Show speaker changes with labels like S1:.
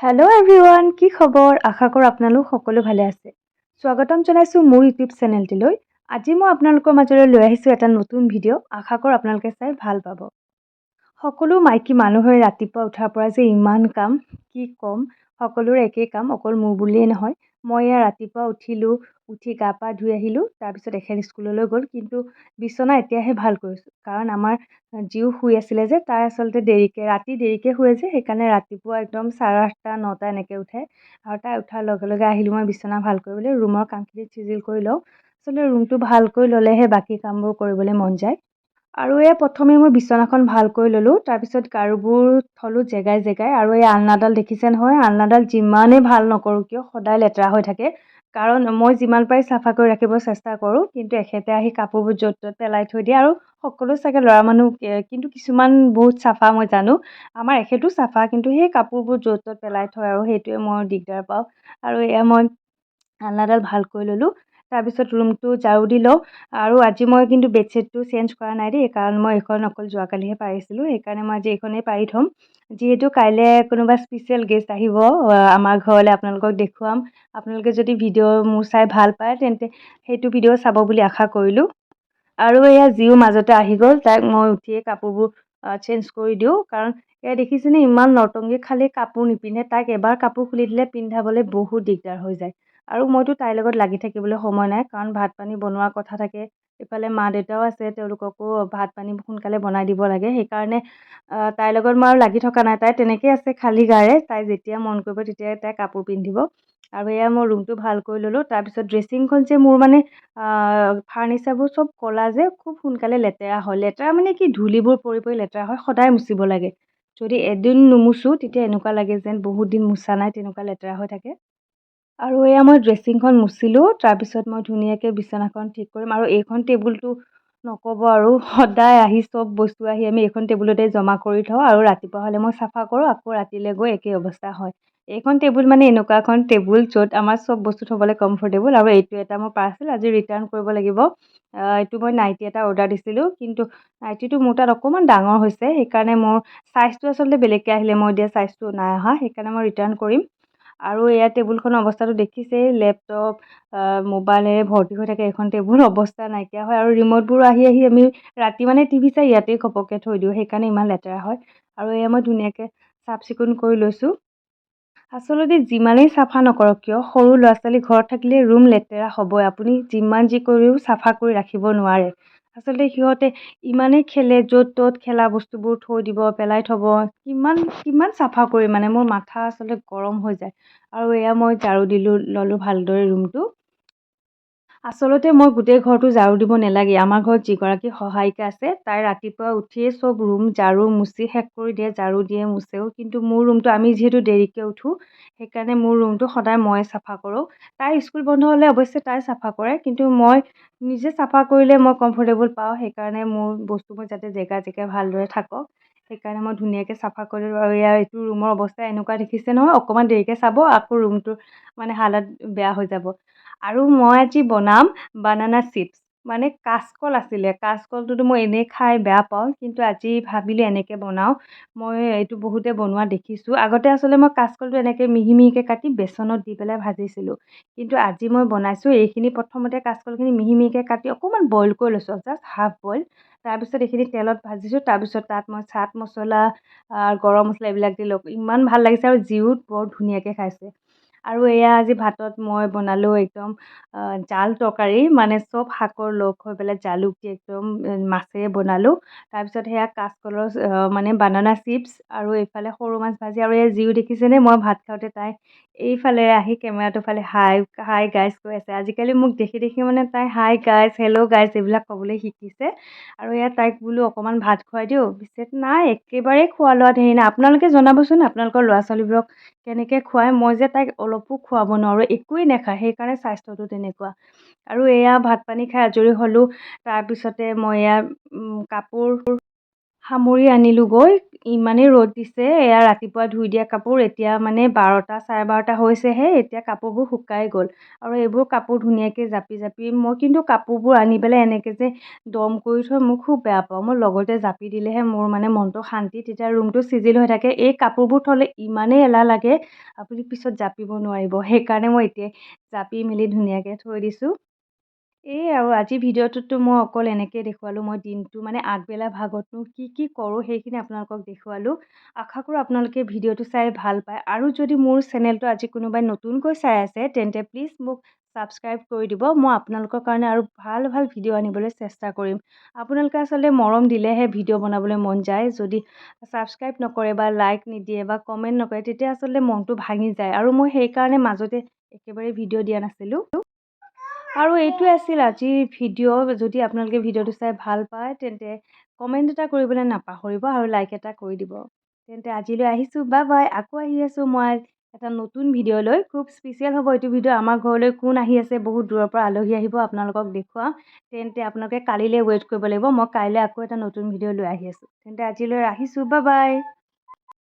S1: Hello' everyone, কি খবৰ? আশা কৰোঁ আপোনালোক সকলো ভালে আছে। স্বাগতম জনাইছোঁ মোৰ ইউটিউব চেনেলটিলৈ। আজি মই আপোনালোকৰ মাজলৈ লৈ আহিছোঁ এটা নতুন ভিডিঅ'। আশা কৰোঁ আপোনালোকে চাই ভাল পাব। সকলো মাইকী মানুহৰে ৰাতিপুৱা উঠাৰ পৰা যে ইমান কাম, কি ক'ম! সকলোৰে একেই কাম, অকল মোৰ বুলিয়েই নহয়। মই এয়া ৰাতিপুৱা উঠিলোঁ, উঠি গা পা ধুই আহিলোঁ। তাৰপিছত এখেত স্কুললৈ গ'ল, কিন্তু বিচনা এতিয়াহে ভাল কৰিছোঁ, কাৰণ আমাৰ জীও শুই আছিলে যে। তাই আচলতে দেৰিকৈ, ৰাতি দেৰিকৈ শুৱে যে, সেইকাৰণে ৰাতিপুৱা একদম 8:30, 9টা এনেকৈ উঠে। আৰু তাই উঠাৰ লগে লগে আহিলোঁ মই বিচনা ভাল কৰিবলৈ। ৰুমৰ কামখিনি চিজিল কৰি লওঁ। আচলতে ৰুমটো ভালকৈ ল'লেহে বাকী কামবোৰ কৰিবলৈ মন যায়। আৰু এয়া প্ৰথমে মই বিচনাখন ভালকৈ ল'লোঁ, তাৰপিছত গাৰুবোৰ থ'লোঁ জেগাই জেগাই। আৰু এই আলনাডাল দেখিছে নহয়? আলনাডাল যিমানেই ভাল নকৰোঁ কিয়, সদায় লেতেৰা হৈ থাকে, কাৰণ মই যিমান পাৰি চাফা কৰি ৰাখিব চেষ্টা কৰোঁ, কিন্তু এখেতে আহি কাপোৰবোৰ য'ত ত'ত পেলাই থৈ দিয়ে। আৰু সকলো চাগে ল'ৰা মানুহ, কিন্তু কিছুমান বহুত চাফা, মই জানো। আমাৰ এখেতো চাফা, কিন্তু সেই কাপোৰবোৰ য'ত ত'ত পেলাই থয় আৰু সেইটোৱে মই দিগদাৰ পাওঁ। আৰু এয়া মই আলনাডাল ভালকৈ ল'লোঁ, তাৰপিছত ৰুমটো ঝাৰু দি লওঁ। আৰু আজি মই কিন্তু বেডশ্বীটটো চেঞ্জ কৰা নাই দেই, কাৰণ মই এইখন অকল যোৱাকালিহে পাৰিছিলোঁ। সেইকাৰণে মই আজি এইখনেই পাৰি থ'ম, যিহেতু কাইলৈ কোনোবা স্পেচিয়েল গেষ্ট আহিব আমাৰ ঘৰলৈ। আপোনালোকক দেখুৱাম। আপোনালোকে যদি ভিডিঅ' মোৰ চাই ভাল পায়, তেন্তে সেইটো ভিডিঅ' চাব বুলি আশা কৰিলোঁ। আৰু এয়া জীও মাজতে আহি গ'ল। তাইক মই উঠিয়ে কাপোৰবোৰ চেঞ্জ কৰি দিওঁ, কাৰণ এয়া দেখিছেনে, ইমান নটংগী, খালী কাপোৰ নিপিন্ধে। তাইক এবাৰ কাপোৰ খুলি দিলে পিন্ধাবলৈ বহুত দিগদাৰ হৈ যায়। আৰু মইতো তাইৰ লগত লাগি থাকিবলৈ সময় নাই, কাৰণ ভাত পানী বনোৱাৰ কথা থাকে। ইফালে মা দেউতাও আছে, তেওঁলোককো ভাত পানী সোনকালে বনাই দিব লাগে। সেইকাৰণে তাইৰ লগত মই আৰু লাগি থকা নাই। তাই তেনেকেই আছে খালী গাৰে। তাই যেতিয়া মন কৰিব, তেতিয়াই তাই কাপোৰ পিন্ধিব। আৰু এয়া মই ৰুমটো ভাল কৰি ল'লোঁ। তাৰপিছত ড্ৰেছিংখন যে মোৰ মানে ফাৰ্নিচাৰবোৰ চব ক'লা যে, খুব সোনকালে লেতেৰা হয়। লেতেৰা মানে কি, ধূলিবোৰ পৰি পৰি লেতেৰা হয়। সদায় মুচিব লাগে। যদি এদিন নুমুচোঁ, তেতিয়া এনেকুৱা লাগে যেন বহুত দিন মোচা নাই, তেনেকুৱা লেতেৰা হৈ থাকে। আৰু এয়া মই ড্ৰেছিংখন মুচিলোঁ। তাৰপিছত মই ধুনীয়াকৈ বিচনাখন ঠিক কৰিম। আৰু এইখন টেবুলটো নক'ব আৰু, সদায় আহি চব বস্তু আহি আমি এইখন টেবুলতে জমা কৰি থওঁ। আৰু ৰাতিপুৱা হ'লে মই চাফা কৰোঁ, আকৌ ৰাতিলৈ গৈ একেই অৱস্থা হয়। এইখন টেবুল মানে এনেকুৱা এখন টেবুল য'ত আমাৰ চব বস্তু থ'বলৈ কমফৰ্টেবল। আৰু এইটো এটা মোৰ পাৰ্চেল, আজি ৰিটাৰ্ণ কৰিব লাগিব। এইটো মই নাইটি এটা অৰ্ডাৰ দিছিলোঁ, কিন্তু নাইটিটো মোৰ তাত অকণমান ডাঙৰ হৈছে। সেইকাৰণে মোৰ চাইজটো আচলতে বেলেগকৈ আহিলে, মই দিয়া চাইজটো নাই অহা। সেইকাৰণে মই ৰিটাৰ্ণ কৰিম। আৰু এয়া টেবুলখনৰ অৱস্থাটো দেখিছেই, লেপটপ, মোবাইলেৰে ভৰ্তি হৈ থাকে এইখন টেবুল, অৱস্থা নাইকিয়া হয়। আৰু ৰিম'টবোৰ আহি আহি আমি ৰাতি মানে টিভি চাই ইয়াতেই ঘপককৈ থৈ দিওঁ, সেইকাৰণে ইমান লেতেৰা হয়। আৰু এয়া মই ধুনীয়াকৈ চাফ চিকুণ কৰি লৈছোঁ। আচলতে যিমানেই চাফা নকৰক কিয়, সৰু ল'ৰা ছোৱালী ঘৰত থাকিলে ৰুম লেতেৰা হ'বই। আপুনি যিমান যি কৰিও চাফা কৰি ৰাখিব নোৱাৰে। আচলতে সিহঁতে ইমানেই খেলে, য'ত ত'ত খেলা বস্তুবোৰ থৈ দিব, পেলাই থ'ব। কিমান কিমান চাফা কৰি মানে মোৰ মাথা আচলতে গৰম হৈ যায়। আৰু এয়া মই ঝাৰু দিলোঁ, ল'লোঁ ভালদৰে ৰুমটো। আচলতে মই গোটেই ঘৰটো ঝাৰু দিব নেলাগে। আমাৰ ঘৰত যিগৰাকী সহায়িকা আছে, তাই ৰাতিপুৱা উঠিয়ে চব ৰুম ঝাৰু মুচি শেষ কৰি দিয়ে, ঝাৰু দিয়ে, মুচেও। কিন্তু মোৰ ৰুমটো, আমি যিহেতু দেৰিকৈ উঠোঁ, সেইকাৰণে মোৰ ৰুমটো সদায় ময়ে চাফা কৰোঁ। তাইৰ স্কুল বন্ধ হ'লে অৱশ্যে তাই চাফা কৰে, কিন্তু মই নিজে চাফা কৰিলে মই কমফৰ্টেবল পাওঁ। সেইকাৰণে মোৰ বস্তুবোৰ যাতে জেগা জেগাই ভালদৰে থাকক, সেইকাৰণে মই ধুনীয়াকৈ চাফা কৰিলোঁ। আৰু ইয়াৰ এইটো ৰুমৰ অৱস্থা এনেকুৱা দেখিছে নহয়, অকণমান দেৰিকৈ চাব, আকৌ ৰুমটোৰ মানে হালত বেয়া হৈ যাব। আৰু মই আজি বনাম বানানা চিপছ, মানে কাচকল আছিলে। কাচকলটোতো মই এনেই খাই বেয়া পাওঁ, কিন্তু আজি ভাবিলোঁ এনেকৈ বনাওঁ। মই এইটো বহুতে বনোৱা দেখিছোঁ। আগতে আচলতে মই কাচকলটো এনেকৈ মিহি মিহিকৈ কাটি বেচনত দি পেলাই ভাজিছিলোঁ, কিন্তু আজি মই বনাইছোঁ এইখিনি। প্ৰথমতে কাচকলখিনি মিহি মিহিকৈ কাটি অকণমান বইল কৰি লৈছোঁ, জাষ্ট হাফ বইল। তাৰপিছত এইখিনি তেলত ভাজিছোঁ। তাৰপিছত তাত মই চাট মছলা, গৰম মছলা এইবিলাক দিলোঁ। ইমান ভাল লাগিছে আৰু জীও বৰ ধুনীয়াকৈ খাইছে। আৰু এয়া আজি ভাতত মই বনালোঁ একদম জাল তৰকাৰী, মানে চব শাকৰ লগ হৈ পেলাই জালুক দি একদম মাছেৰে বনালোঁ। তাৰপিছত সেয়া কাচকলৰ মানে বানানা চিপছ আৰু এইফালে সৰু মাছ ভাজি। আৰু এয়া জীও দেখিছেনে? মই ভাত খাওঁতে তাই এইফালেৰে আহি কেমেৰাটোৰ ফালে "হাই, হাই গাইজ" কৈ আছে। আজিকালি মোক দেখি দেখি মানে তাই "হাই গাইজ", "হেল্ল' গাইজ" এইবিলাক ক'বলৈ শিকিছে। আৰু এয়া তাইক বোলো অকণমান ভাত খুৱাই দিওঁ। পিছে নাই, একেবাৰেই খোৱা লোৱাত হেৰি নাই। আপোনালোকে জনাবচোন, আপোনালোকৰ ল'ৰা ছোৱালীবোৰক কেনেকৈ খুৱায়? মই যে তাইক অলপো খুৱাব নোৱাৰোঁ, একোৱেই নাখায়, সেইকাৰণে স্বাস্থ্যটো তেনেকুৱা। আৰু এয়া ভাত পানী খাই আজৰি হ'লোঁ। তাৰপিছতে মই এয়া কাপোৰ সামৰি আনিলোঁগৈ। ইমানেই ৰ'দ দিছে। এয়া ৰাতিপুৱা ধুই দিয়া কাপোৰ, এতিয়া মানে 12টা 12:30 হৈছেহে, এতিয়া কাপোৰবোৰ শুকাই গ'ল। আৰু এইবোৰ কাপোৰ ধুনীয়াকৈ জাপি জাপি, মই কিন্তু কাপোৰবোৰ আনি পেলাই এনেকৈ যে দম কৰি থৈ মই খুব বেয়া পাওঁ। মই লগতে জাপি দিলেহে মোৰ মানে মনটো শান্তি, তেতিয়া ৰুমটো চিজিল হৈ থাকে। এই কাপোৰবোৰ থ'লে ইমানেই এলাহ লাগে, আপুনি পিছত জাপিব নোৱাৰিব। সেইকাৰণে মই এতিয়াই জাপি মেলি ধুনীয়াকৈ থৈ দিছোঁ। এই আৰু আজি ভিডিঅ'টোততো মই অকল এনেকৈ দেখুৱালোঁ। মই দিনটো মানে আগবেলা ভাগতনো কি কি কৰোঁ, সেইখিনি আপোনালোকক দেখুৱালোঁ। আশা কৰোঁ আপোনালোকে ভিডিঅ'টো চাই ভাল পায়। আৰু যদি মোৰ চেনেলটো আজি কোনোবাই নতুনকৈ চাই আছে, তেন্তে প্লিজ মোক ছাবস্ক্ৰাইব কৰি দিব। মই আপোনালোকৰ কাৰণে আৰু ভাল ভাল ভিডিঅ' আনিবলৈ চেষ্টা কৰিম। আপোনালোকে আচলতে মৰম দিলেহে ভিডিঅ' বনাবলৈ মন যায়। যদি ছাবস্ক্ৰাইব নকৰে বা লাইক নিদিয়ে বা কমেণ্ট নকৰে, তেতিয়া আচলতে মনটো ভাঙি যায় আৰু মই সেইকাৰণে মাজতে একেবাৰে ভিডিঅ' দিয়া নাছিলোঁ। আৰু এইটোৱে আছিল আজিৰ ভিডিঅ'। যদি আপোনালোকে ভিডিঅ'টো চাই ভাল পায়, তেন্তে কমেণ্ট এটা কৰিবলৈ নাপাহৰিব আৰু লাইক এটা কৰি দিব। তেন্তে আজিলৈ আহিছোঁ, বাই বাই। আকৌ আহি আছোঁ মই এটা নতুন ভিডিঅ' লৈ। খুব স্পেচিয়েল হ'ব এইটো ভিডিঅ'। আমাৰ ঘৰলৈ কোন আহি আছে, বহুত দূৰৰ পৰা আলহী আহিব, আপোনালোকক দেখুৱাম। তেন্তে আপোনালোকে কালিলৈ ৱেইট কৰিব লাগিব। মই কাইলৈ আকৌ এটা নতুন ভিডিঅ' লৈ আহি আছোঁ। তেন্তে আজিলৈ ৰাখিছোঁ, বাই বাই।